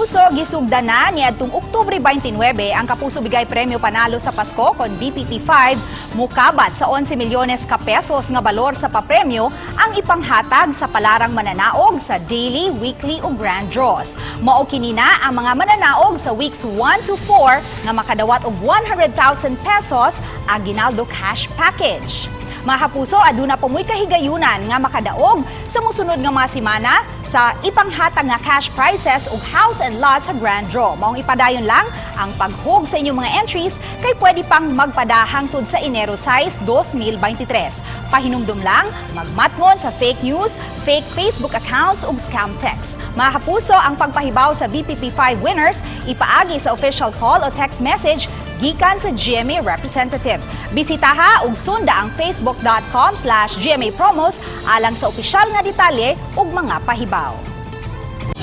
Kapuso, gisugda na niadtong Oktubre 29 ang Kapuso Bigay Premyo Panalo sa Pasko kon VPP 5. Mukabat sa 11 milyones ka pesos nga balor sa papremyo ang ipanghatag sa palarang mananaog sa daily, weekly ug grand draws. Mao kini na ang mga mananaog sa weeks 1 to 4 nga makadawat og 100,000 pesos aginaldo cash package. Mga kapuso, aduna pa mo'y kahigayunan nga makadaog sa musunod nga mga semana sa ipanghatag nga cash prizes ug house and lot sa grand draw. Maong ipadayon lang ang paghug sa inyong mga entries kay pwede pang magpada hangtod sa Enero 6, 2023. Pahinumdum lang, magmatngon sa fake news, fake Facebook accounts ug scam texts. Mga kapuso, ang pagpahibaw sa VPP 5 winners ipaagi sa official call o text message gikan sa GMA representative. Bisitaha ug sunda ang facebook.com/GMApromos alang sa opisyal nga detalye ug mga pahibaw.